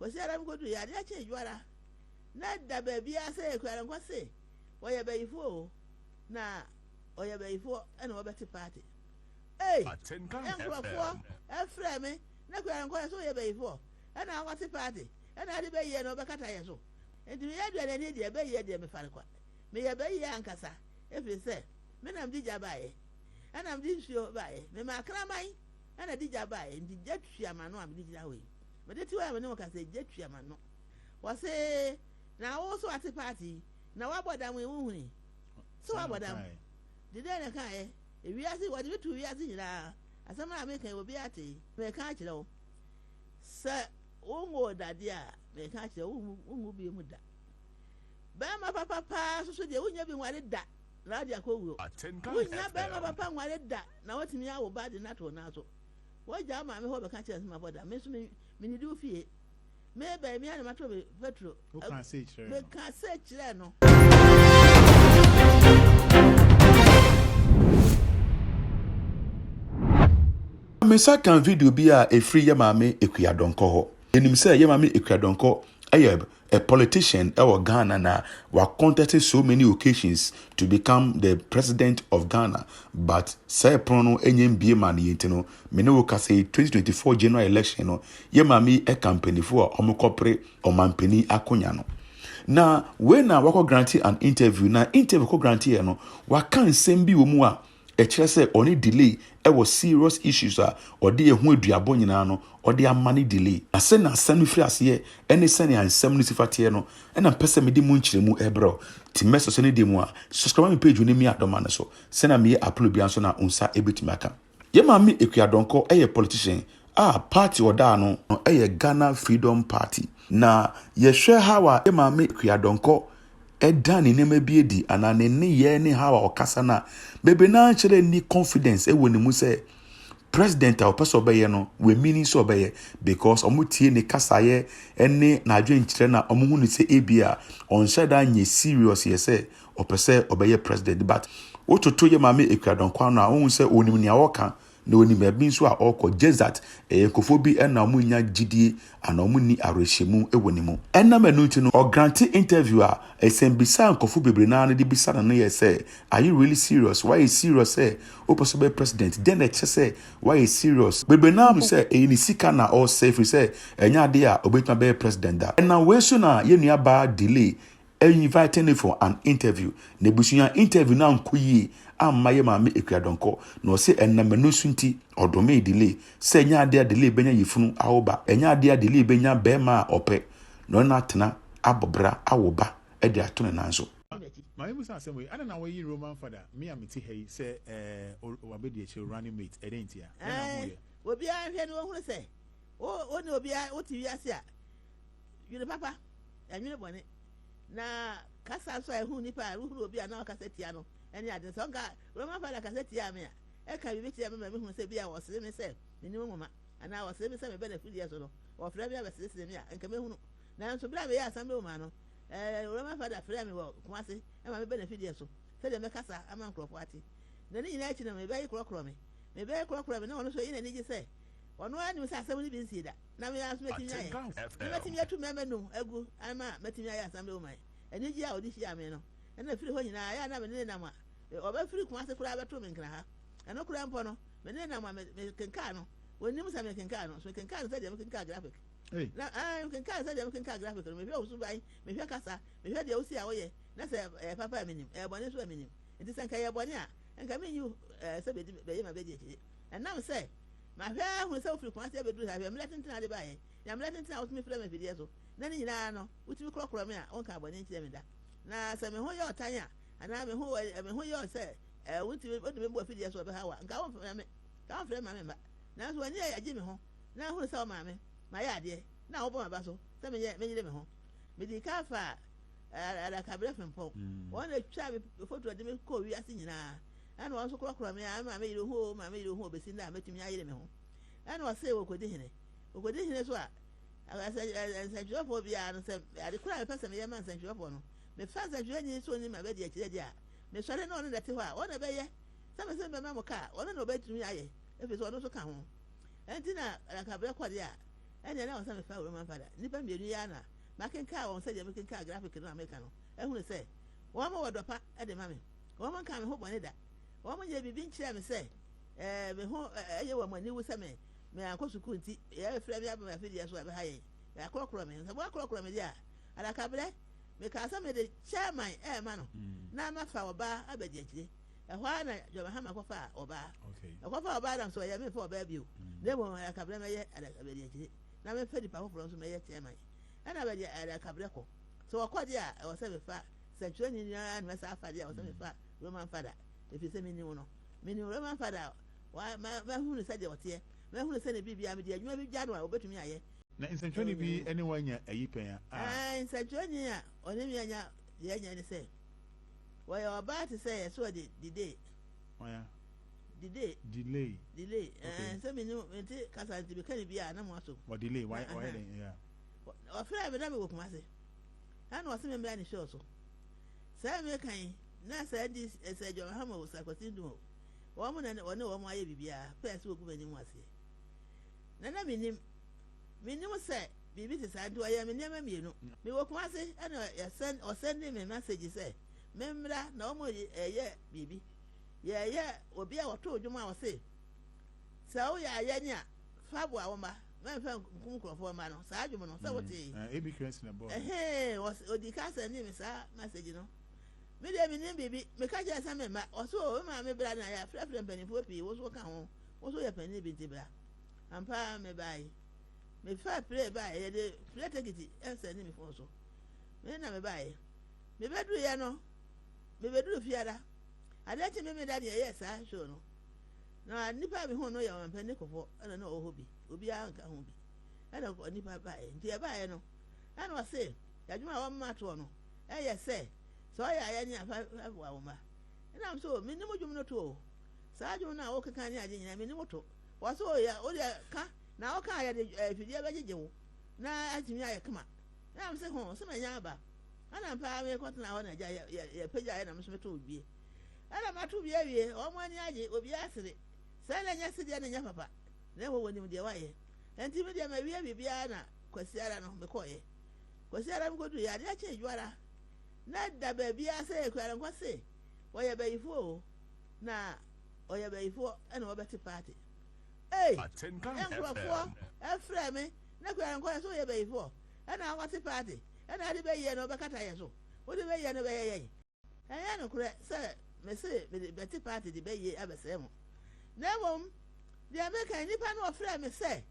Kwasiada mekoduruiɛ, adeɛ kyee dwoada, na da baabiara sɛ Akuarenkɔ se wɔyɛ bayifoɔ o, na wɔyɛ bayifoɔ ɛna wɔbɛte paate. Ei, nkurɔfoɔ ɛfrɛ me na Akuarenkɔ yɛ sɛ wɔyɛ bayifoɔ ɛna wɔte paate ɛna ade bɛyɛ na wɔbɛkata yɛ so. Nti meyɛ aduanani deɛ bɛyɛ deɛ mefare kwa. Meyɛ bayie ankasa ɛfiri sɛ me na mede gya baeɛ ɛna mede nsuo baeɛ. Mema akraman ɛna de gya baeɛ nti gya tua m'ano a mede gyina hɔ yi. Mede te hɔ a me ne wo kasa yi gya tua m'ano. Wɔse na wo so ate paati yi na woabɔ dam yi wonhuni sɛ woabɔ dam. De dɛn na ɛkaeɛ? Ewiase wɔde me too wiase nyinaa asɛm a meka yi obiara tee. Meka akyerɛ wo sɛ wonwoo dadeɛ a meka akyerɛ wo wonwu bio mu da. Bɛrima papa paa nso so deɛ wonnya bi nware da na wode akɔ wuo. Wonnya bɛrima papa nware da na watumi awo ba de no ato wo nan so. Wogya wo maame hɔ bɛka kyerɛ no sɛ mabɔ da. Me nso menidi wo fie. Mebɛn me ara na mato me petro. Woka sei kyerɛɛ no. Meka sei kyerɛɛ no. Me nsa kan video bi a ɛfiri yɛ maame Akua Donkor hɔ. Yɛnim sɛ yɛ maame Akua Donkor yɛ a politician wɔ Ghana na wa contest so many occasions to become the president of Ghana but sɛ pono no ɛnyɛ mbie ma no yɛ nti no me ne wo kasa yi 2024 general election no yɛ maame yi ɛka mpanyinfoɔ a wɔkɔpere ɔmanpanin akonya no na wei na wakɔ grante an interview na interview kɔ grante yɛ no waka nsɛm bi wɔ mu a Ɛkyerɛ sɛ ɔne Delay wɔ serious issues a ɔde ɛho aduabɔ nyinaa no ɔde ama ne Delay. Na sɛnea asɛm no firi aseɛ ne sɛnea nsɛm no si fa teɛ no na mpɛ sɛ mede mu nkyerɛmu brɛ wo. Nti mɛsɔ sɛ ne deɛ mu a, subscribe ma me page no mia dɔma no so sɛnea meyɛ upload biara nso na wo nsa bɛtumi aka. Yɛn maame Akua Donkor yɛ politician a party ɔda ano no yɛ Ghana Freedom Party. Na yɛhwɛ how a yɛn maame Akua Donkor da ne nneɛma bi adi anaa ne nneyɛɛ ne how a ɔkasa no a, bebree no ara nhyɛ da nni confidence wɔ ne mu sɛ president a ɔpɛ sɛ ɔbɛyɛ no wamini sɛ ɔbɛyɛ because wɔtie ne kasaeɛ ne n'adwenkyerɛ na wɔhu no sɛ ebi a ɔnhyɛ da nyɛ serious yɛ sɛ ɔpɛ sɛ ɔbɛyɛ president but wototo yɛ maame Akua Donkor ano a wohu sɛ onim nea ɔka Na onim baabi nso a ɔrekɔ. Jezat, ɛyɛ nkurɔfoɔ bi na wɔn nnya gyidie anaa wɔn nni awerɛhyɛmu wɔ ne mu. Ɛnam ɛno nti no, ɔgrante interview a nsɛmbisa a nkurɔfoɔ bebree no ara de bisa no no yɛ sɛ, Are you really serious? Woayɛ serious sɛ wopɛ sɛ wobɛyɛ president? Dɛn na ɛkyerɛ sɛ woayɛ serious? Bebree no ara hu sɛ ɛyɛ ne sika na ɔresɛe ɛfiri sɛ ɛnyɛ adeɛ a ɔbɛtumi abɛyɛ president da. Ɛnam wei so na yɛn nuabaa Delay invite no for an interview. N'abusua interview no ankɔ yie amma yɛ maame Akua Donkor na ɔse ɛnam ɛno so nti ɔdomee Delay sɛ ɛnyɛ adeɛ a Delay bɛnya yefunu awo ba, ɛnyɛ adeɛ a Delay bɛnya bɛɛma a ɔpɛ na ɔne no atena abɔ bra awo ba de ato ne nan so. Maame musa asɛm wei, adɛn na wɔyi Roman fada, me a mete ha yi sɛ eh, wabɛdi akyire running mate, ɛdɛn ntia? Dɛn na wohuiɛ? Obiara nhwɛ na ɔhunu sɛ wo ne obiara wote wiase a, dwene papa. Ɛnwene bɔne. Na kasa nso a ɛhu nipa a wohunu obi a na ɔkasa tia no ne ade no. Sɛ ɔnka Roman fada kasa tiaa me a, ɛka biribi kyerɛ me ma mehunu sɛ bi a wɔsere me sɛ mennim nwoma anaa wɔsere me sɛ mebɛ n'afidie so no, wɔfrɛ me abɛseresere me a, nka mɛhunu. Nanso berɛ a meyɛɛ assembly woman no, eh, Roman fada frɛɛ me wɔ Kumase ma mebɛ n'afidie so sɛdeɛ mɛkasa ama nkurɔfoɔ ate. Na ne nyinaa akyi no, mebɛ yi korɔkorɔ me. Mebɛ yi korɔkorɔ me na ɔno nso ɛyi n'ani gye sɛ ɔno ara nim sɛ asɛm no bi nsii da. Na me ara nso mɛtumi ayɛ. Na mɛtumi atu mmarima num agu ama matumi ayɛ assembly woman. Anigye a ɔde hyiaa me no, ɛna firi hɔ nyinaa, ɛyɛ a na me ne no nam a, ɔbɛfiri Kumase koraa bɛto me Nkran ha. Ɛno koraa mpo no, me ne no nam a, mekenkaa no. Ɔnnim sɛ mekenkaa no. So mekenkaa no sɛdeɛ mekenkaa graphic. Na ɛɛ, mekenkaa no sɛdeɛ mekenkaa graphic no. Mehwɛ wo suban, mehwɛ kasa, mehwɛ deɛ wosi a woyɛ, na sɛ ɛyɛ papa a menim, ɛyɛ bɔne nso a menim. Nti sɛ nka ɛyɛ bɔne a, nka menyi wo ɛɛ sɛ bɛdi bɛyɛ ma bɛdi akyire. Ɛnam sɛ Mahwɛ ahunu sɛ wofiri Kumasi abɛduru ha, hwɛ mmerɛ tenten a wode baeɛ, na mmerɛ tenten a wotumi frɛ me afidie so, na ne nyinaa no, wotumi korɔkorɔ me a wonkaa bɔne nkyerɛ me da. Na sɛ me ho yɛ ɔtan a, anaa me ho, me ho yɛ sɛ eh, wontumi, wode me bɔ afidie so ɔbɛha wo a, nka womfrɛ me, nka womfrɛ me ma memma. Nanso w'ani agye me ho, na ahunu sɛ wo maame, mayɛ adeɛ, na wobɔ m'aba so sɛ menyɛ, menyere me ho. Medii kan faa eh, adakaberɛ frempɔn, wɔn na ɛtwaa me foto de me kɔɔ wiase nyinaa. Ɛna ɔno nso korɔkorɔ me a, ɛma me yere ho o, ma me yere ho o, bɛsi nnɛ a mɛtumi ayere me ho. Ɛna ɔsee wɔkɔdi hene. Wɔkɔdi hene so a, nsɛntwerɛfoɔ biara no, sɛ ade koro a mepɛ sɛ meyɛ ma nsɛntwerɛfoɔ no, mefa nsɛntwerɛni so ne ma bɛdi akyire deɛ a, mesɔre na ɔno na ɛte hɔ a, ɔno na ɛbɛyɛ. Sɛ mese mebɛma mo kaa, ɔno na ɔbɛtumi ayɛ, ɛfiri sɛ ɔno nso ka ho. Ɛnti na ankaberɛ kɔ deɛ a, Ɛnneɛ na ɛwɔ sɛ mefa Roman Fada. Nnipa mmienu yi ara na makenkan wɔn sɛdeɛ mekenkan graphic no a meka no, ahunu sɛ wɔn wɔ dɔ pa de ma me. Wɔn nkaa me ho bɔne da. Wɔn nyɛɛ biribi nkyerɛɛ me sɛ ɛɛ me ho ɛyɛ wɔn aniwu sɛ me me ankɔ sukuu nti yɛrefrɛ me aba me afidie so a ɛbɛha yɛn. Yɛakorɔkorɔ me. Sɛ moakorɔkorɔ me deɛ a, adakaberɛ, mekaa sɛ mede chairman ɛrema no na mafa ɔbaa abɛdi akyire. Ɛhɔ ara na John Mahama kɔfaa ɔbaa. Ɔkɔfaa ɔbaa nam so ɔyɛ memfa ɔbaa bio. Na mmom adakaberɛ mɛyɛ abadiakyire na memfa nipa foforɔ nso mɛyɛ chairman. Ɛna abadi adakaberɛ kɔ. Sɛ wɔkɔ deɛ a ɛwɔ sɛ mefa sɛnkyerɛni no ara na mɛsa afa deɛ a ɛwɔ sɛ mefa Roman fada ɛfiri sɛ menim no. Menim Roman fada a mahunu sɛdeɛ ɔteɛ. Mahunu sɛ ne biribiara mede adwuma bi gya no a ɔbɛtumi ayɛ. Na nsɛnkyerɛni bi ne wo anya ayi pɛn a? Aane, nsɛnkyerɛni a ɔne me anya deɛ anya ne sɛ. Wɔyɛ ɔbaa te sɛ yɛ so ɔde dide. Ɔya. Dide. Delay. Delay. Okay. Ɛɛ sɛ mi ni mi ti kasa nti mi ka ni bi a na mo aso. Wɔ delay why ɔyɛ dɛ yeah. Ɔfrɛ mi na mi wɔ Kumasi. Ɛna ɔsi mi mmra ne show so. Sɛ mi kan yi na sɛ di sɛ John Mahama o sɛ Kwesi Nduom o. Wɔn mo na wɔne wɔn ayɛ biribiara pɛɛ sɛ wɔgu m'anim aseɛ. Na na mi nim. Mi nim sɛ biribi te saa nti ɔyɛ me nneɛma mmienu. Mewɔ Kumasi ɛna yɛsɛn ɔsɛnde me message sɛ memmra na wɔn reyɛ biribi. Yɛreyɛ obi a ɔtoo dwom a ɔse sɛ woyɛ ayɛne a fa boa wo mma mɛmfa nkum nkurɔfoɔ mma no saa dwom no sɛ wotee. Ebi Christ na bɔɔ. Ɛhee ɔdi ka sɛnde me saa message no. Me deɛ menim biribi meka kyerɛ sɛ memma ɔse o me maame bra na yɛafrɛfrɛ mpanimfoɔ pii wo nso woka ho wo nso woyɛ panin bi nti bra. Ampa ara mebae. Mefaa pire baeɛ, yɛde pire tekiti sɛne me fon so. Me na mebaeɛ. Mebɛduruiɛ no, mebɛduru fiada. Adeɛ kye Memeda deɛ ɛyɛɛ saa show no. Na nnipa a mehuu no yɛ ɔmampanin Kufuor ɛna na ɔwɔ hɔ bi. Obiara nka ho bi. Ɛna nnipa baeɛ. Nti ɛbaeɛ no, ɛna ɔse adwuma a wɔma toɔ no ɛyɛ sɛ sɛ ɔyɛ ayɛ ne afa boa wo mma. Ɛna m so menim dwom no to o. Saa dwom no a wokeka ne ade nyinaa menim to. Wɔse o yɛ wo deɛ ka na woka a yɛde afidie bɛgyegye wo na atumi ayɛ kama. Na mese ho sɛ manya aba. Ɛna mpa ara mekɔtena hɔ na agya yɛpagyaeɛ na me nso metoo bie. Ɛna mato bie awie, wɔn ani agye, obiara sere. Sɛ na ɛnyɛ sedeɛ na ɛnyɛ papa, na mmom wɔnim deɛ wɔayɛ. Enti me deɛ mawie biribiara na Kwasiara no mekɔeɛ. Kwasiara mekɔduruiɛ, adeɛ kyee dwoara. Na da baabiara sɛ Akuarenkwa se wɔyɛ bayifoɔ o, na ɔyɛ bayifoɔ ɛna wɔbɛte paati. Ei! Nkurɔfoɔ ɛfrɛ me na kura nkɔyɛ so ɔyɛ bayifoɔ ɛna wɔte paati ɛna ade bɛyɛ no ɔbɛkata yɛ so wode bɛyɛ no bɛyɛ yɛn. Ɛnyɛ nokorɛ sɛ mese mede bɛte paati de bɛyie abɛsɛe mo na mmom deɛ meka yi nnipa no wɔfrɛɛ me sɛ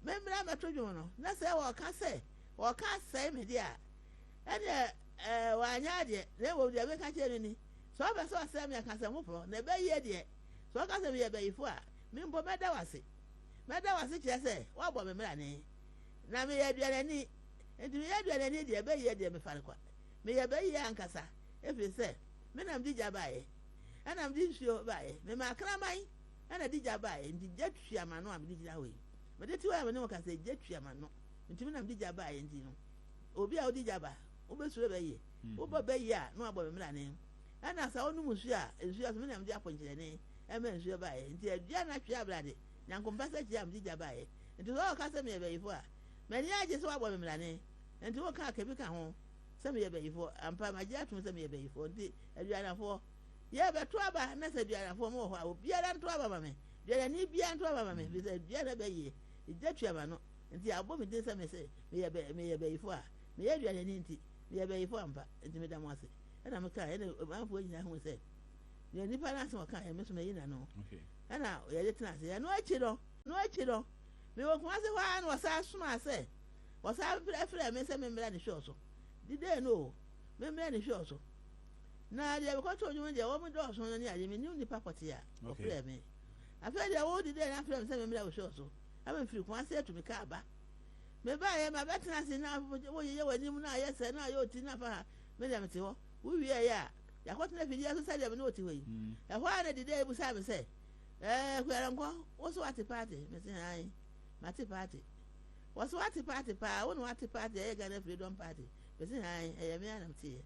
memmra mmɛto dwom no na sɛ wɔka sɛ wɔka asɛe me deɛ a ɛneɛ ɛɛ wɔanyɛ adeɛ na mmom deɛ meka kyerɛ no ni Sɛ ɔpɛ sɛ ɔsɛe me a, ka sɛ, Moporɔ, na ɛbɛyɛ deɛ. Sɛ ɔka sɛ meyɛ bayifoɔ a, me mpo mɛda wo ase. Mɛda wo ase kyerɛ sɛ woabɔ me mmrane. Na meyɛ aduanani, enti meyɛ aduanani deɛ, bayie deɛ mefare kwa. Meyɛ bayie ankasa, ɛfiri sɛ me na mede gya baeɛ, ɛna mede nsuo baeɛ. Memaa kraman na ɛde gya baeɛ, enti gya tua m'ano a mede gyina hɔ yi. Mede te hɔ a me ne wo kasa yi, gya tua m'ano. Enti me na mede gya baeɛ nti no, obi a wode gya ba, wobɛsuro bayie. Wobɔ bɛ yi a, na wabɔ me mmrane. Ɛna sɛ wonom nsuo a, nsuo nso, me na mede apɔnkyerɛne ɛma nsuo baeɛ. Nti adua na twe abrade, nyankompasa kyia a mede gya baeɛ. Nti sɛ wɔka sɛ meyɛ bayifoɔ a, m'ani agye sɛ woabɔ me mmrane. Nti woka a, ka bi ka ho sɛ meyɛ bayifoɔ. Ampa, magye atom sɛ meyɛ bayifoɔ. Nti aduanafoɔ, yɛrebɛto aba na sɛ aduanafoɔ mowɔ hɔ a, obiara nto aba ma me. Duanani biara nto aba ma me, ɛfiri sɛ dua na bɛyie, gya tua m'ano. Nti abɔ me din sɛ mese meyɛ bayifoɔ a, meyɛ aduanani nti. Meyɛ bayifo ampa, enti meda mo ase. Ɛna mekae, ɛna ɔmanfoɔ nyinaa hui sɛ deɛ nipa no asɛm ɔkaeɛ, me nso mayi n'ano. Ɛna yɛde tena ase. Ɛno akyi no, ɛno akyi no, mewɔ Kumasi hɔ ara na wɔsan somaa sɛ, wɔsan frɛɛ me sɛ memmra ne show so. Didee no o, memmra ne show so. Na deɛ mekɔtoo nnwom deɛ, wɔn dɔɔso no ne adeɛ, mennim nipa pɔtee a wɔfrɛɛ me. Afei deɛ wo didee no afrɛ me sɛ memmra wo show so, ama mefiri Kumasi atu me kaa ba. Mebaeɛ, mabɛtena ase na woyeyɛ w'anim na ayɛ sɛ na ayɛ oti na fa ha, me deɛ mete hɔ. Wowieeɛ a, yɛakɔtena afidie so sɛdeɛ me ne wo te hɔ yi. Ɛhɔ ara na Didei bisaa me sɛ, Ɛɛ, Kuarenkɔ, wo so woate paate? Mese, Aane, mate paate. Wɔse woate paate paa, wo na woate paate a ɛyɛ Ghana Freedom Party? Mese, Aane, ɛyɛ me ara na meteeɛ.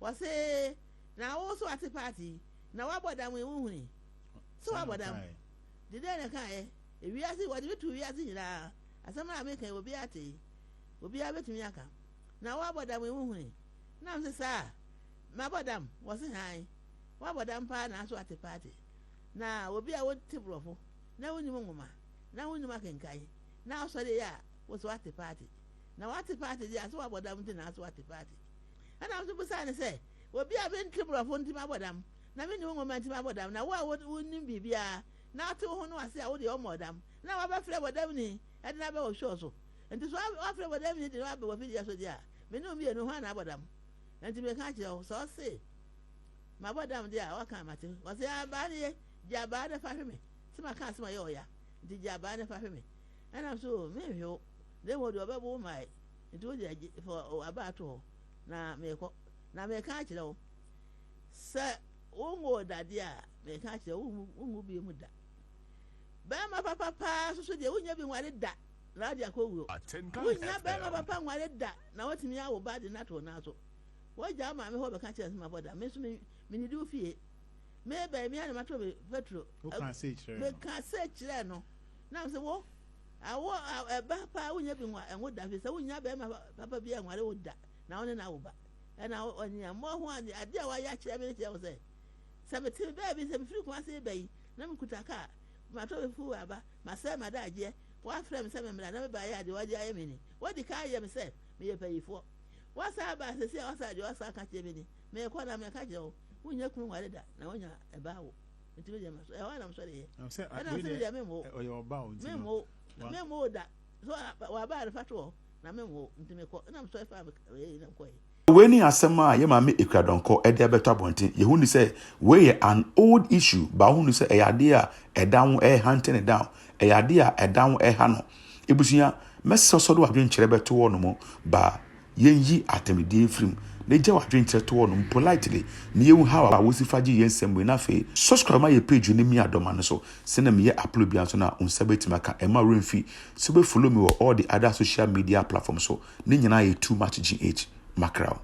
Wɔse, Na wo so woate paate yi, na woabɔ dam yi, wonhunui? So woabɔ dam? Didei na ɛkaeɛ. Ewiase, wɔde me too wiase nyinaa. Asɛm a meka yi, obiara te yi. Obiara bɛtumi aka. Na woabɔ dam yi, wohuni? Na mese saa. Mabɔ dam? Wɔse hann. Woabɔ dam paa nanso ate paate. Na obi a wote borɔfo, na wonnim nwoma, na wonnim akenkan, na ɔsɔre yɛ a, wo so ate paate. Na wate paate deɛ a, so woabɔ dam nti nanso wate paate. Ɛna nso bisaa no sɛ, obi a mente borɔfo nti mabɔ dam, na mennim nwoma nti mabɔ dam, na wo a wonnim biribiara, na wote wo ho no ase a wo deɛ wommɔɔ dam, na woabɛfrɛ bɔdamni de no aba wo show so. Nti so woafrɛ bɔdamni de no aba w'afidie so deɛ a, me ne wo mmienu hwan na abɔ dam? Nti meka akyerɛ wo, sɛ ɔse mabɔ dam deɛ a, waka mate. Ɔse abaa no ye, gye abaa no fa hwe me, sɛ maka asɛm a ɛyɛ ɔya, nti gye abaa no fa hwe me. Ɛna so menhwe wo, na mmom deɛ ɔbɛbo wo mae, nti wo deɛ gye fa abaa to hɔ na mekɔ. Na meka akyerɛ wo, sɛ wonwoo dadeɛ a, meka akyerɛ wo, wonwu bio mu da. Bɛrima papa paa nso so deɛ wonnya bi nware da na wode akɔ wuo. Wonnya bɛrima papa nware da na watumi awo ba de no ato wo nan so. Wagya wo maame hɔ bɛka kyerɛ no sɛ mabɔ da. Me nso menidi wo fie. Mebɛn me a na mato me petro. Meka sei kyerɛɛ no. Na sɛ wo awo ɛba paa wonnya bi nwa ɛnwo da fi sɛ wonnya bɛrima papa bi nware wo da na wo ne no awo ba. Ɛna ɔnyammɔ ho ade a wayɛ akyerɛ me no kyerɛ wo sɛ sɛ mete baabi sɛ mefiri Kumase reba yi na mekuta kaa, matɔ me fuel aba, masɛe m'adagyeɛ, woafrɛ me sɛ memmra na mebaeɛ a deɛ woade ayɛ me ni. Woadi kan ayɛ me sɛ meyɛ payifoɔ. Woasan aba seesei a woasan deɛ woasan aka kyerɛ me ni. Merekɔ na mereka kyerɛ wo, wonnya kunu nware da na woanya ɛba awo. Nti me deɛ masɔ, ɛhɔ ara na mesɔreeɛ. Ɛna mese me deɛ memwo. Memwo, memwo wo da. So w'abaa no fa to hɔ na memwo wo. Nti mekɔ. Ɛna mesɔre faa me wei na mekɔeɛ. Wei ne asɛm a yɛ maame Akua Donkor de abɛto abɔnten. Yɛhu no sɛ wei yɛ an old issue but wohu no sɛ ɛyɛ adeɛ a ɛda ho ɛrehante ne down. Ɛyɛ adeɛ a ɛda ho ɛha no. Abusua, mɛsrɛ sɛ wode w'adwenkyerɛ bɛto hɔ nom ba yɛnyi atɛmdie mfiri mu na gya w'adwenkyerɛ to hɔ nom politely na yɛhu how a wosi fa gye yɛn nsɛm wei na afei subscribe ma yɛ page no mia dɔma no so sɛnea meyɛ upload biara nso no a wo nsa bɛtumi aka. Ɛmma wo werɛ mfi sɛ wobɛ follow me wɔ all the other social media platforms so. Ne nyinaa yɛ too much GH. Mackerel.